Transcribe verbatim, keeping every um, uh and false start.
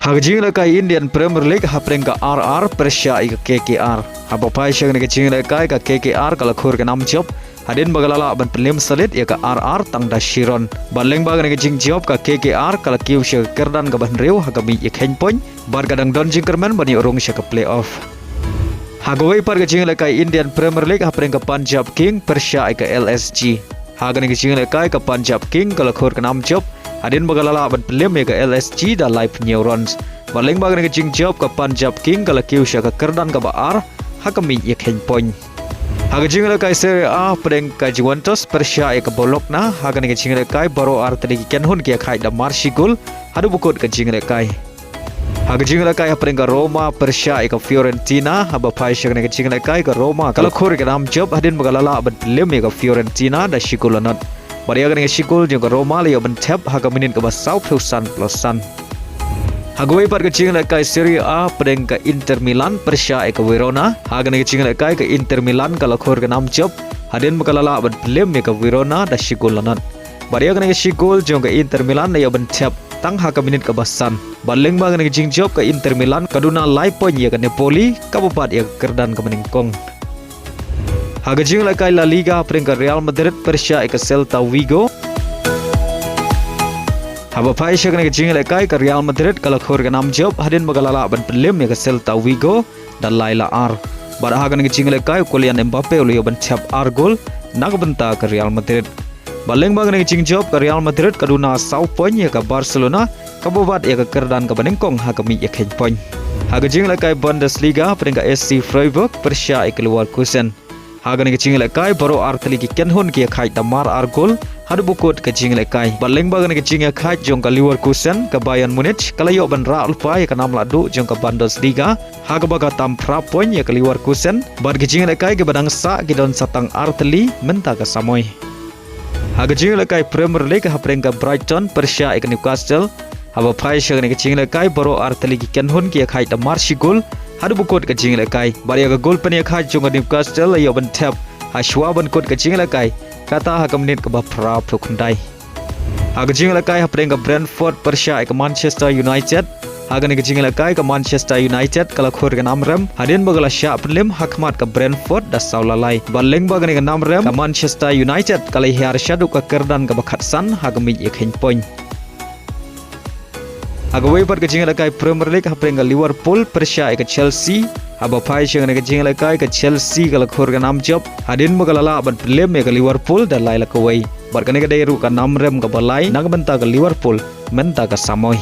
Ha ka jingïalehkai Indian Premier League hapdeng ka R R pyrshah ïa ka K K R. Haba phai sha kane ka jingïalehkai ka K K R ka la khur ka nam jop hadien ba ka la lah ban pynliem salit ïa ka R R tang da shi run. Bad lyngba kane ka jingjop ka K K R ka la kiew sha ka kyrdan kaba hynriew ha ka miej ïakheiñ point bad ka dang don jingkyrmen ban ïoh rung sha ka playoff. Ha kawei pat ka jingïalehkai Indian Premier League hapdeng ka Punjab King pyrshah ïa ka L S G. Ha kane ka jingïalehkai ka Punjab King ka la khur ka nam jop hadien ba ka la lah ban pynliem ïa ka L S G da lai phew runs. Bad lyngba kane ka jingjop ka Punjab King ka la kiew sha ka kyrdan kaba ar ha ka miej ïakheiñ point. Ha ka jingïalehkai Serie A hapdeng ka Juventus pyrshah ïa ka Bologna, ha kane ka jingïalehkai baroh ar tylli ki kynhun ki ïakhaid da mar shi gol haduh ba kut ka jingïalehkai. Ha ka jingïalehkai hapdeng ka Roma pyrshah ïa ka Fiorentina, haba phai sha kane ka jingïalehkai ka Roma ka la khur ka nam jop hadien ba ka la lah ban pynliem ïa ka Fiorentina da shi gol la nod. Bad ïa kane ka shi gol jong ka Roma la ïoh ban thep ha ka minit kaba saw phew san plus san. Ha kawei pat ka jingïalehkai Serie A hapdeng ka Inter Milan pyrshah ïa ka Verona, ha kane ka jingïalehkai ka Inter Milan ka la khur ka nam jop hadien ba ka la lah ban pynliem ïa ka Verona da shi gol la nod. Bad ïa kane ka shi gol jong ka Inter Milan la ïoh ban thep tang ha ka minit kaba san. Bad lyngba kane ka jingjop ka Inter Milan ka duna lai point ïa ka Napoli kaba bat ïa ka kyrdan kaba nyngkong. Ha ka jingïalehkai La Liga hapdeng ka Real Madrid pyrshah ïa ka Celta Vigo. Haba phai sha kane ka jingïalehkai ka Real Madrid ka la khur ka nam jop hadien ba ka la lah ban pynliem ïa ka Celta Vigo da lai la ar. Bad ha kane ka jingïalehkai u Kylian Mbappe u la ïoh ban thep ar gol na ka bynta ka Real Madrid. Bad lyngba kane ka jingjop ka Real Madrid ka duna saw point ïa ka Barcelona kaba bat ïa ka kyrdan kaba nyngkong ha ka miej ïakheiñ point. Ha ka jingïalehkai Bundesliga hapdeng ka S C Freiburg pyrshah ïa ka Leverkusen. Ha kane ka jingïalehkai baroh ar tylli ki kynhun ki ïakhaid da mar ar gol haduh ba kut ka jingïalehkai. Bad lyngba kane ka jingïakhaid jong ka Leverkusen ka Bayern Munich ka la ïoh ban rah lypa ïa ka nam lahduh jong ka Bundesliga ha kaba ka tam phra point ïa ka Leverkusen. Bad ka jingïalehkai kaba dang sah ki don sa tang ar tylli mynta ka samoi. Ha ka jingïalehkai Premier League hapdeng ka Brighton pyrshah ïa ka Newcastle. Haba phai sha kane ka jingïalehkai baroh ar tylli ki kynhun ki ïakhaid da mar shi gol haduh ba kut ka jingïalehkai. Bad ïa ka gol pynïakhaid jong ka Newcastle la ïoh ban thep ha shuwa ban kut ka jingïalehkai, kata ha ka minit kaba phra phew khyndai. Ha ka jingïalehkai hapdeng ka Brentford pyrshah ïa ka Manchester United. Ha kane ka jingïalehkai ka Manchester United ka la khur ka nam rem hadien ba ka la shah pynliem ha khmat ka Brentford da saw la lai. Bad lyngba kane ka nam rem ka Manchester United ka la hiar shaduh ka kyrdan kaba khatsan ha ka miej ïakheiñ point. Ha kawei pat ka jingïalehkai Premier League hapdeng ka Liverpool pyrshah ïa ka Chelsea. Haba phai sha kane ka jingïalehkai ka Chelsea ka la khur ka nam jop hadien ba ka la lah ban pynliem ïa ka Liverpool da lai la kawei. Bad kane ka dei ruh ka nam rem kaba lai na ka bynta ka Liverpool mynta ka samoi.